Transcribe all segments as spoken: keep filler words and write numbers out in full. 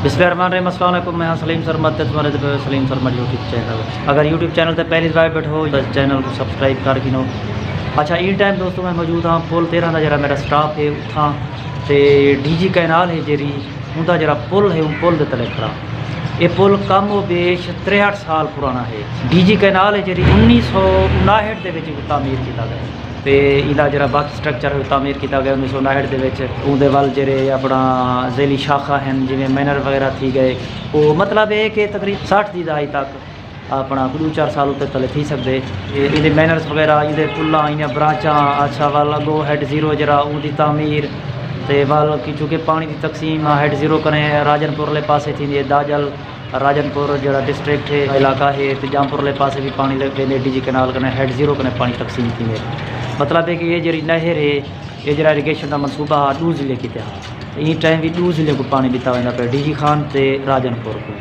بسم اللہ الرحمن الرحیم۔ السلام علیکم، میں ہاں سلیم سرمد تے تساں ݙیہدے پئے ہو سلیم سرمد یوٹیوب چینل۔ اگر یوٹیوب چینل تے پہلی دفعہ آئے ٻیٹھو تاں چینل کوں سبسکرائب کر گھنو۔ اچھا، ایں ٹائم دوستو میں موجود ہاں پل تیرھاں دا، جیڑھا میݙا سٹاپ ہے اتھاں، تے ڈی جی کینال ہے جیڑھی، اوندا جیڑھا پل ہے، اوں پل دے تلے کھڑا۔ اے پل کم و بیش تریہٹھ سال پراݨا ہے۔ ڈی جی کینال ہے جیڑھی انیس سو اناہٹھ دے وچ تعمیر کیتا ڳیا۔ تے ایندا جیڑھا باقی سٹرکچر ہے، تعمیر کیتا ڳیا انیس سو اناہٹھ دے وچ۔ اوندے ول جیڑھے اپݨا ذیلی شاخہ ہن، جیویں مینر وغیرہ تھی ڳئے، او مطلب ہے کہ تقریباً سٹھ دی دہائی تک اپݨا کوئی ݙو چار سال اتے تلے تھی سڳدے۔ تے ایندے مینرز وغیرہ، ایندے پلاں، ایندیاں برانچاں، اچھا، ول اڳوں ہیڈ زیرو جیڑھا، اوندی تعمیر، تے ول کہ چونکہ پاݨی دی تقسیم ہیڈ زیرو کنے راجن پور والے پاسے تھیندی ہے، داجل راجن پور جیڑھا ڈسٹرکٹ ہے، علاقہ ہے، تے جام پور والے پاسے وی پاݨی لڳ ویندے، ڈی جی کینال کنے ہیڈ زیرو کنے پاݨی تقسیم تھیندے۔ مطلب ہے کہ اے جیڑھی نہر ہے، اے جیڑھا اریگیشن دا منصوبہ ہا، ݙو ضلع کیتے ہا۔ ایں ٹائم وی ݙو ضلع کوں پاݨی ݙتا ویندا پیا، ڈی جی خان تے راجن پور کوں۔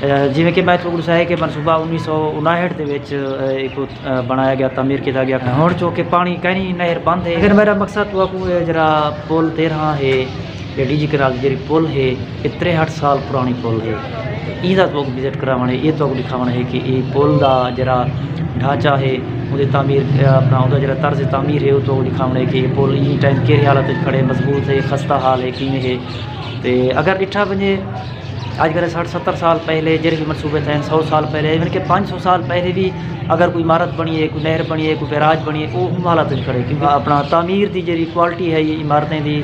اے، جیویں کہ میں تہاکوں ݙسایا کہ منصوبہ انیس سو اناہٹھ دے وچ، اے، ایکوں، اے، بݨایا ڳیا، تعمیر کیتا ڳیا۔ ہݨ چونکہ پاݨی کائنی، نہر بند ہے، لیکن میݙا مقصد تہاکوں اے جیڑھا پل تیرھاں ہے، اے ڈی جی کینال دی جیڑھی پل ہے، اے تریہٹھ سال پراݨی پل ہے۔ ایندا تہاکوں وزٹ کراوݨ ہے، اے تہاکوں ݙکھاوݨ ہے کہ اے پل دا جیڑھا ڈھانچہ ہے، اوندی تعمیر، اے، اپݨا اوندا جیڑھا طرز تعمیر ہے، او تہاکوں ݙکھاوݨ ہے کہ اے پل ایں ٹائم کیڑھی حالت وچ کھڑے، مضبوط ہے، خستہ حال ہے، کیویں ہے۔ تے اگر ݙٹھا ونڄے، اڄ کنے سٹھ ستر سال پہلے جیڑھے وی منصوبے تھئن، سو سال پہلے، ایون کہ پنج سو سال پہلے وی اگر کوئی عمارت بݨی ہے، کوئی نہر بݨی ہے، کوئی بیراج بݨی ہے، او اوں حالت وچ کھڑے، کیونکہ اپݨا تعمیر دی جیڑھی کوالٹی ہے، اے عمارتیں دی،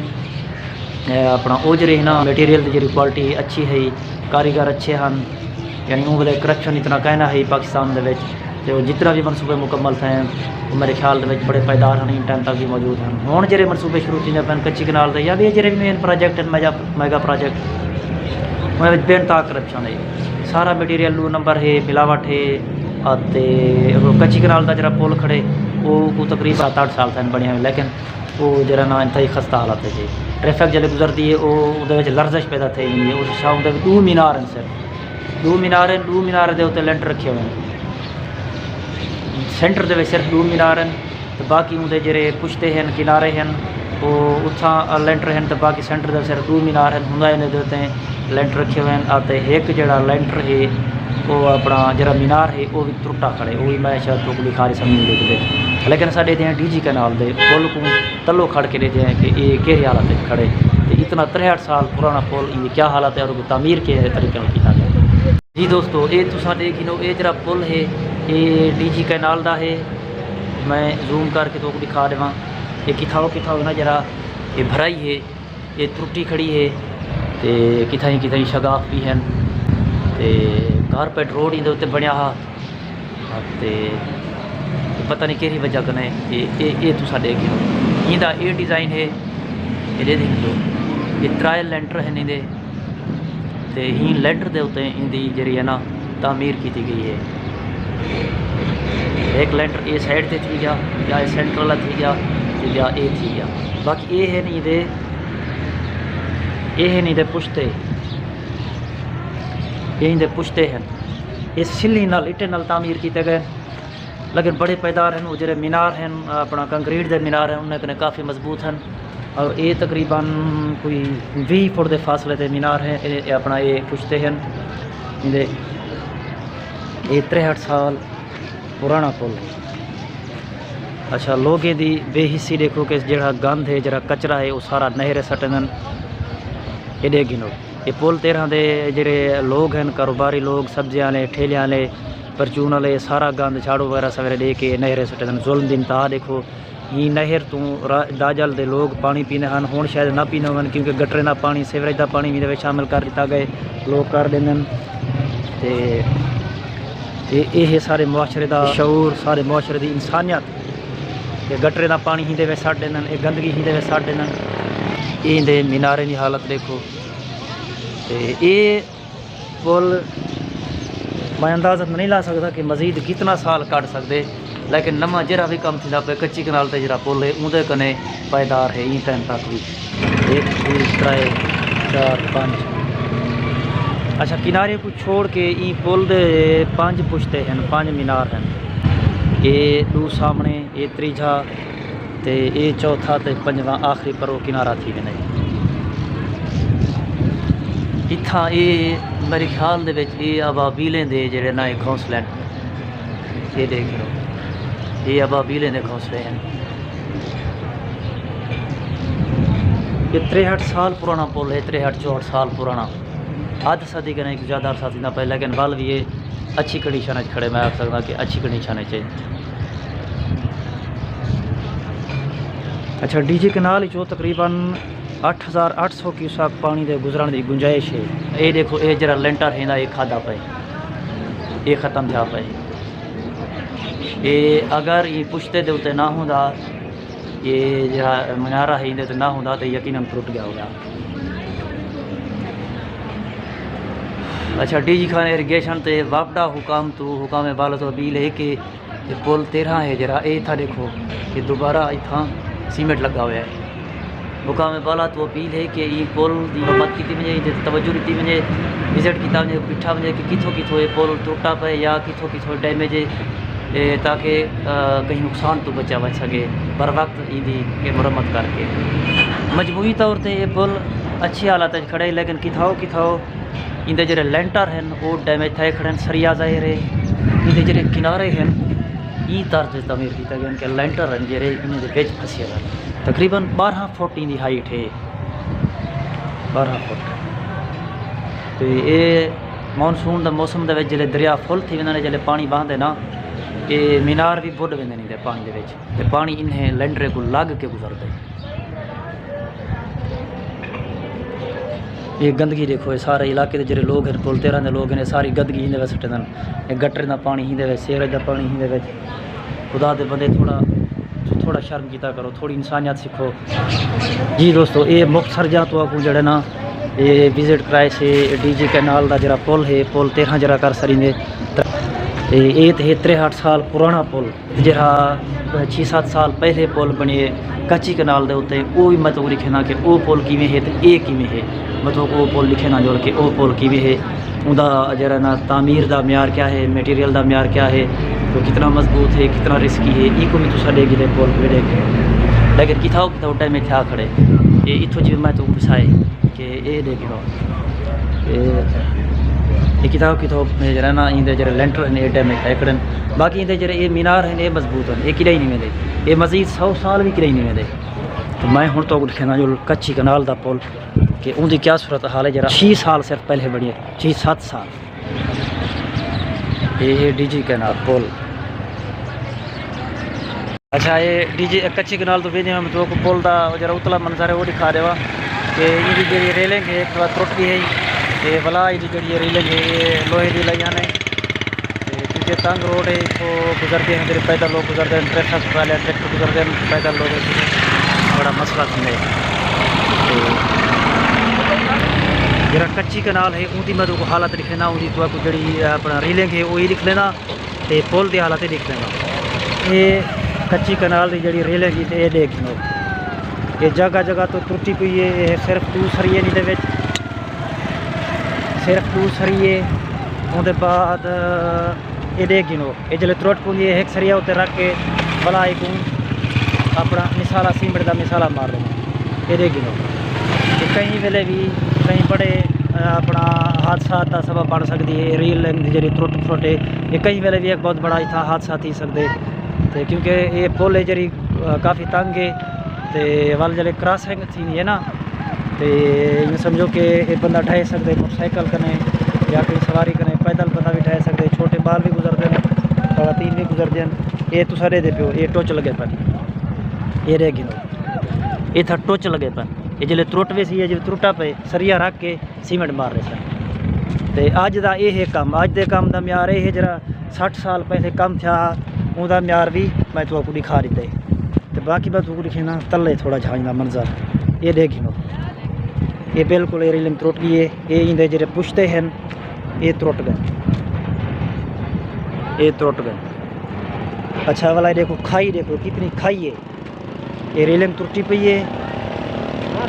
اے، اپݨا او جیڑھے ہے نا، میٹیریل دی جیڑھی کوالٹی اچھی ہے، کاریگر اچھے ہن، یعنی اوں ویلے کرپشن اتنا کائنا ہے پاکستان دے وچ۔ تے او جتنا وی منصوبے مکمل تھئے ہن، او میݙے خیال دے وچ بڑے پائیدار ہن، ایں ٹائم تک وی موجود ہن۔ ہݨ جیڑھے منصوبے شروع تھیندے پئن کچی کینال دے یا ٻئے جیڑھے وی مین پراجیکٹ ہن، میگا، میگا پراجیکٹ، انہاں وچ بے انتہا کرپشن ہے۔ سارا میٹیریل ݙو نمبر ہے، ملاوٹ ہے۔ اتے او کچی کینال دا جیڑھا پل کھڑے، او کوں تقریباً ست اٹھ سال تھئن بݨے ہوئے، لیکن او جیڑھا نا انتہائی خستہ حالت ہے جی۔ ٹریفک جیلے گزردی ہے، او اوندے وچ لرزش پیدا تھئی ویندی ہے۔ اس حساب دے ݙو مینار ہن صرف، ݙو مینار ہن، ݙو مینار دے اتے لینٹر رکھے ہوئے ہن۔ سینٹر دے وچ صرف ݙو مینار ہن، تے باقی اوندے جیڑھے پشتے ہن، کنارے ہن، او اتھاں لینٹر ہن، تے باقی سینٹر دے صرف ݙو مینار ہن، ہوندا ایندے اتے لینٹر رکھے ہوئے ہن۔ اتے ہک جیڑھا لینٹر ہے، او اپݨا جیڑھا مینار ہے، او وی ترٹا کھڑے، او وی میں شاید تہاکوں ݙکھا ݙیساں ویڈیو دے وچ۔ لیکن اساݙے ݙیہدے ہیں ڈی جی کینال دے پل کوں تلو کھڑ کے ݙیہدے ہیں کہ اے کیڑھی حالت وچ کھڑے، تے اتنا تریہٹھ سال پراݨا پل، ایندی کیا حالت ہے اور ایکوں تعمیر کیڑھے طریقے نال کیتا ڳیا۔ جی دوستو، اے تساں ݙیکھ گھنو، اے جیڑھا پل ہے، اے ڈی جی کینال دا ہے۔ میں زوم کر کے تہاکوں ݙکھا ݙیواں، اے کتھاؤ کتھاؤ نا جیڑھا اے بھرائی ہے، اے ترٹی کھڑی ہے، تے کتھائیں کتھائیں شگاف وی ہن، تے کارپیٹ روڈ ایندے اتے بݨیا ہا۔ تے پتہ نہیں کیڑھی وجہ کنے اے، اے، اے تساں ݙیکھ گھنو۔ ایندا اے ڈیزائن ہے، اے ݙیکھ گھنو۔ اے ترائے لینٹر ہن ایندے، تے ایں لینٹر دے اتے ایندی جیڑھی ہے نا، تعمیر کیتی ڳئی ہے۔ ہک لینٹر اے سائیڈ تے تھی ڳیا، ٻیا اے سینٹر والا تھی ڳیا، تے ٻیا اے تھی ڳیا۔ باقی اے ہن ایندے، اے ہن ایندے پشتے، اے ایندے پشتے ہن۔ اے سلیں نال، اٹیں نال تعمیر کیتے ڳئے۔ لیکن بڑے پائیدار ہن، او جیڑھے مینار ہن، اپݨا کنکریٹ دے مینار ہن، انہاں کنے کافی مضبوط ہن۔ اور اے تقریباً کوئی ویہہ فٹ دے فاصلے تے مینار ہے، اے، اے اپݨا اے پشتے ہن۔ ایندے، اے تریہٹھ سال پراݨا پل ہے۔ اچھا، لوگیں دی بے حسی ݙیکھو کہ جیڑھا گند ہے، جیڑھا کچرا ہے، او سارا نہرے سٹیندن۔ اے ݙیکھ گھنو۔ اے پل تیرھاں دے جیڑھے لوگ ہن، کاروباری لوگ، سبزیاں آلے، ٹھیلیاں آلے، پرچون آلے، سارا گند جھاڑو وغیرہ سویرے ݙے کے نہرے سٹیندن۔ ظلم دی انتہا ݙیکھو۔ ایں نہر توں را-، داجل دے لوگ پاݨی پیندے ہن، ہݨ شاید نہ پیندے ہوون، کیونکہ گٹریں دا پاݨی، سیوریج دا پاݨی وی ایندے وچ شامل کر ݙتا ڳئے، لوگ کر ݙیندن۔ تے، تے اے ہے سارے معاشرے دا شعور، سارے معاشرے دی انسانیت، کہ گٹریں دا پاݨی ایندے وچ سٹ ݙیندن، اے گندگی ایندے وچ سٹ ݙیندن۔ اے ایندے میناریں دی حالت ݙیکھو۔ تے اے پل میں اندازہ تاں نہیں لا سڳدا کہ مزید کتنا سال کڈھ سڳدے، لیکن نواں جیڑھا وی کم تھیندا پئے، کچی کینال تے جیڑھا پل ہے، اوندے کنے پائیدار ہے ایں ٹائم تک وی۔ ہک، ݙو، ترے، چار، پنج۔ اچھا، کنارے کوں چھوڑ کے ایں پل دے پنج پشتے ہن، پنج مینار ہن۔ اے ݙو سامݨے، اے تریجھا، تے اے چوتھا تے پنجواں آخری پرو کنارہ تھی ویندے۔ اتھاں اے، میرے خیال دے وچ اے ابابیلیں دے جڑے نا اے گھونسلے ہن۔ اے ݙیکھ لو، اے ابابیلیں دے گھونسلے ہن۔ اے تریہٹھ سال پراݨا پل ہے، تریہٹھ چوہٹھ سال پراݨا۔ ادھ صدی کنے کوں زیادہ عرصہ تھیندا پئے، لیکن ول وی اے اچھی کنڈیشن وچ کھڑے، میں آکھ سڳداں کہ اچھی کنڈیشن وچ ہے۔ اچھا، ڈی جی کینال وچوں تقریباً اٹھ ہزار اٹھ سو کیوسک پاݨی دے گزرݨ دی گنجائش ہے۔ اے ݙیکھو، اے جڑا لینٹر ہے نا، اے کھادا پئے، اے ختم تھیا پئے۔ اے اگر ایں پشتے دے اتے نہ ہوندا، اے جڑا منارہ ہے، ایندے تے نہ ہوندا تے یقیناً ٹرٹ ڳیا ہوندا۔ اچھا، ڈی جی خان ایریگیشن تے واپڈا حکام توں، حکام بالا توں اپیل ہے کہ اے پل تیرھاں ہے جڑا، اے اتھاں ݙیکھو کہ دوبارہ اتھاں سیمنٹ لڳا ہویا ہے۔ حکام بالا توں اپیل ہے کہ ایں پل دی مرمت کیتی ونڄے، ایندے تے توجہ ݙتی ونڄے، وزٹ کیتا ونڄے، ݙٹھا ونڄے کہ کتھوں کتھوں اے پل ترٹا پئے یا کتھوں کتھوں ڈیمیج ہے، اے تاکہ، آ، کہیں نقصان توں بچا ونڄ سڳے، بر وقت ایندی اے مرمت کر کے۔ مجموعی طور تے اے پل اچھی حالت وچ کھڑے، لیکن کتھاؤ کتھاؤ ایندے جڑے لینٹر ہن، او ڈیمیج تھئے کھڑے ہن، سریا ظاہر ہے۔ ایندے جڑے کنارے ہن، ایں طرز تے تعمیر کیتا ڳئے ہن کہ لینٹر ہن جڑے انہاں دے وچ پھسے ہن۔ تقریباً ٻارہاں فٹ ایندی ہائٹ ہے، ٻارہاں فٹ۔ تے اے مانسون دا موسم دے وچ جلے دریا فل تھی ویندے نے، جلے پاݨی وہندے نا، اے مینار وی بڈ ویندے نے دے پاݨی دے وچ۔ تے پاݨی انہیں لینٹرے کوں لڳ کے گزردے۔ اے گندگی ݙیکھو، اے سارے علاقے دے جڑے لوگ ہن، پل تیرھاں دے لوگ ہن، اے ساری گندگی ہیندے وچ سٹیندن۔ اے گٹر دا پاݨی ہیندے وچ، سیوریج دا پاݨی ہیندے وچ۔ خدا دے بندے، تھوڑا، تھوڑا شرم کیتا کرو، تھوڑی انسانیت سکھو۔ جی دوستو، اے مختصر جیہاں تہاکوں جڑے نا، اے وزٹ کرائے سے ڈی جی کینال دا جڑا پل ہے، پل تیرھاں جڑا کر سریندے۔ تے اے تے ہے تریہٹھ سال پراݨا پل۔ جیڑھا چھی ست سال پہلے پل بݨیے کچی کنال دے اتے، او وی میں تہاکوں ݙکھینداں کہ او پل کیویں ہے تے اے کیویں ہے۔ میں تہاکوں او پل ݙکھینداں جوڑ کے او پل کیویں ہے، اوندا جیڑھا نا تعمیر دا معیار کیا ہے، میٹیریل دا معیار کیا ہے، تو کتنا مضبوط ہے، کتنا رسکی ہے، ایکوں وی تساں ݙیکھ گھدے پل وی ݙیکھ گھدے۔ لیکن کتھاؤ کتھاؤ ڈیمیج تھیا کھڑے۔ اے اتھوں جی میں تہاکوں ݙسائے کہ اے ݙیکھ گھدو۔ اے، اے کتھاؤ کتھاؤ جیڑھا نا ایندے جیڑھے لینٹر ہن، اے ڈیمیج تھئے کھڑن۔ باقی ایندے جیڑھے اے مینار ہن، اے مضبوط ہن، اے کݙاہیں نی ویندے۔ اے مزید سو سال وی کݙاہیں نی ویندے۔ تے میں ہݨ تہاکوں ݙکھینداں جو کچی کنال دا پل کہ اوندی کیا صورت حال ہے، جیڑھا چھی سال صرف پہلے بݨیے، چھی ست سال۔ اے ہے ڈی جی کینال پل۔ اچھا، اے ڈی جی کچی کنال توں ویندے ہوئے میں تہاکوں پل دا او جیڑھا اتلا منظر ہے، او ݙکھا ݙیواں کہ ایندی جیڑھی ریلنگ ہے، تھوڑا ترٹ ڳئی ہے۔ تے ولا ایندی جیڑھی ریلنگ ہے، اے لوہے دی لائی ہن۔ تے کیونکہ تنگ روڈ ہے، اتھوں گزردے ہن، جیڑھے پیدل لوگ گزردے ہن، ٹریکٹر ٹرالے، ٹریکٹر گزردے ہن، پیدل لوگ، بڑا مسئلہ تھیندا ہے۔ تے جیڑھا کچی کنال ہے، اوندی میں تہاکوں حالت ݙکھینداں، اوندی تہاکوں جیڑھی اپݨا ریلنگ ہے، او ہی ݙکھینداں۔ تے پل دی حالت اے ݙیکھدے ہو۔ اے کچی کنال دی جیڑھی ریلنگ ہے تے اے ݙیکھ گھنو۔ اے جگہ جگہ توں ترٹی پئی ہے، اے صرف ݙو سریے نی دے وچ، صرف ݙو سریے۔ اوندے بعد اے ݙیکھ گھنو، اے جلے ترٹ پوندی ہے، ہک سریا اتے رکھ کے ولا ایکوں اپݨا مثالا، سیمنٹ دا مثالا مار ݙیندے۔ اے ݙیکھ گھنو کہ کہیں ویلے وی کہیں بڑے، آ، اپݨا حادثات دا سبب بݨ سڳدی ہے۔ ریلنگ دی جیڑھی ترٹ پھرٹ ہے، اے کہیں ویلے وی ہک بہت بڑا اتھاں حادثہ تھی سڳدے۔ تے کیونکہ اے پل ہے جیڑھی، آ، کافی تنگ ہے تے ول جیڑھے کراسنگ تھیندی ہے نا، تے ایویں سمجھو کہ اے بندہ ڈھہے سڳدے موٹر سائیکل کنے یا کوئی سواری کنے، پیدل بندہ وی ڈھہے سڳدے، چھوٹے ٻال وی گزردے ہن، خواتین وی گزردے ہن۔ اے تساں ݙیہدے پیو، اے ٹوچ لڳے پن، اے ݙیکھ گھنو۔ اتھاں ٹوچ لڳے پن۔ اے جیلے ترٹ ویسی، اے جیلے ترٹا پئے، سریا رکھ کے سیمنٹ مار ݙیسن۔ تے اڄ دا اے ہے کم، اڄ دے کم دا معیار اے ہے جیڑھا سٹھ سال پہلے کم تھیا ہا، اوندا معیار وی میں تہاکوں ݙکھا ݙتے۔ تے باقی میں تہاکوں ݙکھینداں تلے تھوڑا جھاں دا منظر۔ اے ݙیکھ گھنو۔ اے بالکل اے ریلنگ ترٹ ڳئی ہے۔ اے ایندے جیڑھے پشتے ہن، اے ترٹ ڳئن۔ اے ترٹ ڳئن۔ اچھا، ولا ݙیکھو کھائی، ݙیکھو کتنی کھائی ہے۔ اے ریلنگ ترٹی پئی ہے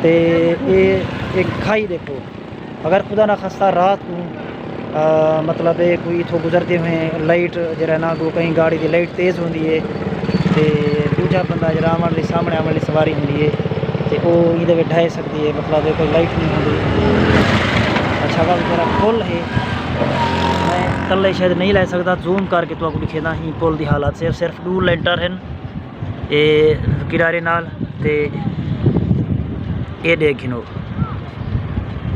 تے اے، اے کھائی ݙیکھو۔ اگر خدا نخواستہ رات کوں، آ، مطلب اے کوئی اتھوں گزردے ہوئے لائٹ جیڑھا نا، اڳوں کہیں گاڑی دی لائٹ تیز ہوندی ہے تے ݙوجھا بندہ جیڑھا آوݨ لئی، سامݨے آوݨ لئی سواری ہوندی ہے تے او ایندے وچ ڈھہے سڳدی ہے، مطلب اے کوئی لائٹ نہیں ہوندی۔ ساݙا وچارا پل ہے، میں تلے شاید نہیں لے سڳدا، زوم کر کے تہاکوں ݙکھیندا۔ ایں پل دی حالت صرف، صرف ݙو لینٹر ہن اے کنارے نال، تے اے ݙیکھ گھنو،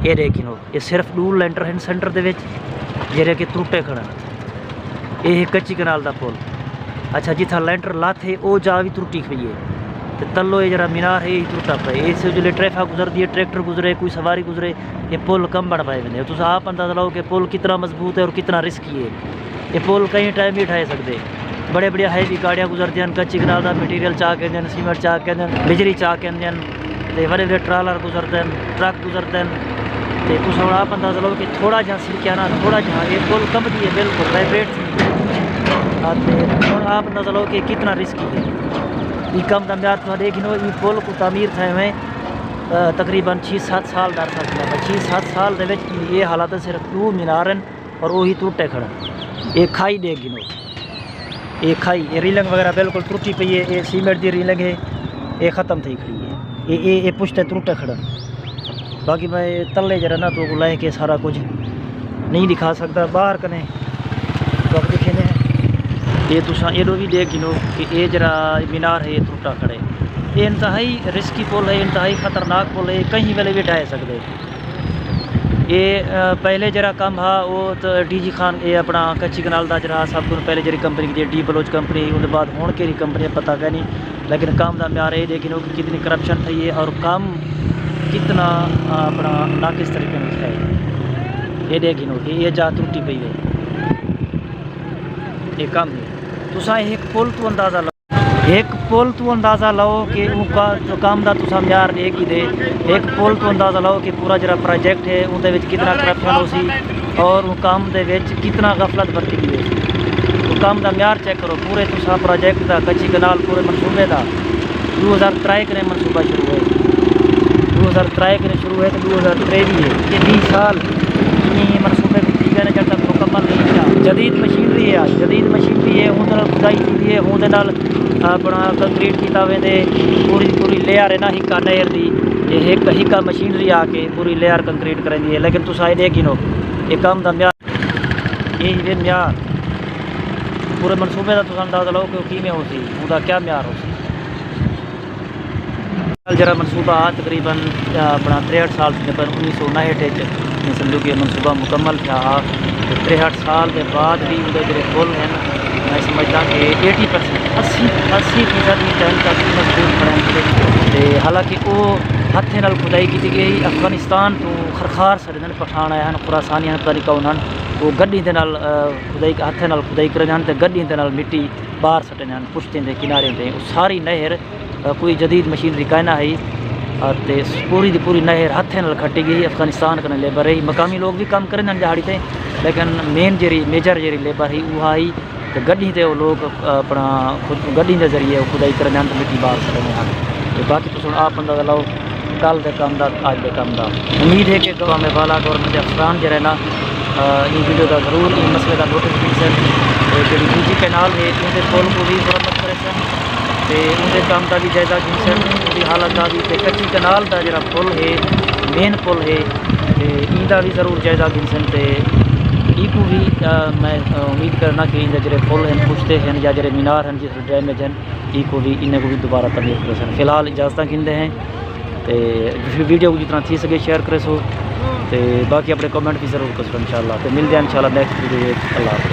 اے ݙیکھ گھنو، اے صرف ݙو لینٹر ہن سینٹر دے وچ، جیڑھے کہ ترٹے کھڑن۔ اے ہے کچی کنال دا پل۔ اچھا، جتھاں لینٹر لاتھے، او جا وی ترٹی پئی ہے۔ تے تلو اے جیڑھا مینار ہے، اے ترٹا پئے۔ اے سے جلے ٹریفک گزردی ہے، ٹریکٹر گزرے، کوئی سواری گزرے، اے پل کنبݨ پئے ویندے۔ تساں آپ اندازہ لاؤ کہ پل کتنا مضبوط ہے اور کتنا رسکی ہے۔ اے پل کہیں ٹائم وی ڈھائے سڳدے۔ بڑے بڑے ہیوی گاڑیاں گزردیاں ہن، کچی کنال دا مٹیریل چا کے آندیاں ہن، سیمنٹ چا کے آندیاں ہن، بجری چا کے آندیاں ہن، تے وݙے وݙے ٹرالر گزردے ہن، ٹرک گزردے ہن۔ تے تساں ہݨ آپ اندازہ لاؤ کہ تھوڑا جہاں سرکیا نا، تھوڑا جہاں اے پل کنبدی ہے، بالکل وائبریٹ تھیندی ہے۔ آ، تے ہݨ آپ اندازہ لاؤ کہ کتنا رسکی ہے۔ ایں کم دا معیار تساں ݙیکھ گھنو، ایں پل کوں تعمیر تھئے ہوئے، آ، تقریباً چھی ست سال دا عرصہ تھیا پئے۔ چھی ست سال دے وچ اے حالت ہے، صرف ݙو مینار ہن اور اوہی ترٹے کھڑن۔ اے کھائی ݙیکھ گھنو، اے کھائی، اے ریلنگ وغیرہ بالکل ترٹی پئی ہے۔ اے سیمنٹ دی ریلنگ ہے، اے ختم تھئی کھڑی ہے۔ اے، اے، اے پشتے ترٹے کھڑن۔ باقی میں تلے جیڑھا نا تہاکوں لے کے سارا کجھ نہیں ݙکھا سڳدا۔ ٻاہر کنے تہاکوں ݙکھیندے ہیں۔ اے تساں ایݙو وی ݙیکھ گھنو کہ اے جیڑھا مینار ہے، اے ترٹا کھڑے۔ اے انتہائی رسکی پل ہے، انتہائی خطرناک پل ہے، کہیں ویلے وی ڈھائے سڳدے۔ اے، آ، پہلے جیڑھا کم ہا، او تاں ڈی جی خان، اے اپݨا کچی کنال دا جیڑھا سب کوں پہلے جیڑھی کمپنی کیتی، ڈی بلوچ کمپنی، اوندے بعد ہݨ کیڑھی کمپنی ہے پتہ کائنی، لیکن کم دا معیار اے ݙیکھ گھنو کہ کتنی کرپشن تھئی ہے اور کم کتنا، آ، اپݨا ناقص طریقے نال تھیا ہے۔ اے ݙیکھ گھنو کہ اے جا ترٹی پئی ہے۔ اے کم ہے۔ تساں ہک پل توں اندازہ لاؤ، ہک پل توں اندازہ لاؤ کہ اوں کا-، کم دا تساں معیار ݙیکھ گھدے۔ ہک پل توں اندازہ لاؤ کہ پورا جیڑھا پروجیکٹ ہے، اوندے وچ کتنا کرپشن ہوسی اور اوں کم دے وچ کتنا غفلت برتی ڳئی ہوسی۔ او کم دا معیار چیک کرو، پورے تساں پروجیکٹ دا، کچی کنال پورے منصوبے دا، ݙو ہزار ترے کنیں منصوبہ شروع ہوئے، ݙو ہزار ترے کنیں شروع ہوئے تے ݙو ہزار تریوی ہے، اے ویہہ سال ایں منصوبے کوں تھی ڳئے نے، جݙ تک مکمل نہیں تھیا۔ جدید مشینری ہے، جدید مشینری ہے، اوندے نال کھدائی تھیندی ہے، اوندے نال اپݨا کنکریٹ کیتا ویندے۔ پوری دی پوری لیئر ہے نا ہکا نہر دی، اے ہک، ہکا مشینری آ کے پوری لیئر کنکریٹ کریندی ہے۔ لیکن تساں اے ݙیکھ گھنو، اے کم دا معیار، اے ہی وے معیار۔ پورے منصوبے دا تساں اندازہ لاؤ کہ او کیویں ہوسی، اوندا کیا معیار ہوسی۔ جیڑھا منصوبہ آ تقریباً، آ، اپݨا تریہٹھ سال تھیندے پئن، انیس سو اناہٹھ وچ سمجھو کہ منصوبہ مکمل تھیا ہا۔ تے تریہٹھ سال دے بعد وی اوندے جیڑھے پل ہن، میں سمجھداں کہ ایٹی پرسینٹ، اسی، اسی فیصد وی ٹائم تک مضبوط کھڑے ہن۔ تے حالانکہ او ہتھیں نال کھدائی کیتی ڳئی ہئی، افغانستان توں خرخار سݙدن، پٹھان آئے ہن، خراسانی ہن، پتہ نہیں کون ہن، او گݙی دے نال، آ، کھدائی، ہتھیں نال کھدائی کریندے ہن تے گݙی دے نال مٹی ٻاہر سٹیندے ہن، پشتیں دے کناریں تے۔ او ساری نہر، آ، کوئی جدید مشینری کائنا ہئی، آ، تے پوری دی پوری نہر ہتھیں نال کھٹی ڳئی۔ افغانستان کنے لیبر ہئی، مقامی لوگ وی کم کریندے ہن ݙیہاڑی تے، لیکن مین جیڑھی، میجر جیڑھی لیبر ہئی، اوہا ہئی۔ تے گݙی تے او لوگ، آ، اپݨا خود گݙی دے ذریعے او کھدائی کریندے ہن تے مٹی ٻاہر سٹیندے ہن۔ تے باقی تساں آپ اندازہ لاؤ، کل دے کم دا، اڄ دے کم دا۔ امید ہے کہ اقوام بالا گورنمنٹ دے افسران جیڑھے نا، آ، ایں ویڈیو دا ضرور ایں مسئلے دا نوٹس گھنسن۔ تے جیڑھی ڈی جی کینال ہے، اوندے پل کوں وی مرمت کریسن تے اوندے کم دا وی جائزہ گھنسن، اوندی حالت دا وی۔ تے کچی کینال دا جیڑھا پل ہے، مین پل ہے، تے ایندا وی ضرور جائزہ گھنسن۔ تے ایکوں وی، آ، میں، آ، امید کرنا کہ ایندا جیڑھے پل ہن، پشتے ہن یا جیڑھے مینار ہن، جس ڈیمیج ہن، ای کوں وی، انہیں کوں وی دوبارہ تعمیر کریسن۔ فی الحال اجازتاں گھندے ہیں تے ویڈیو کوں جتنا تھی سڳے شیئر کریسو تے باقی اپݨے کمنٹ وی ضرور کریسو انشاءاللہ۔ تے ملدے ہیں انشاءاللہ نیکسٹ ویڈیو وچ۔ اللہ حافظ۔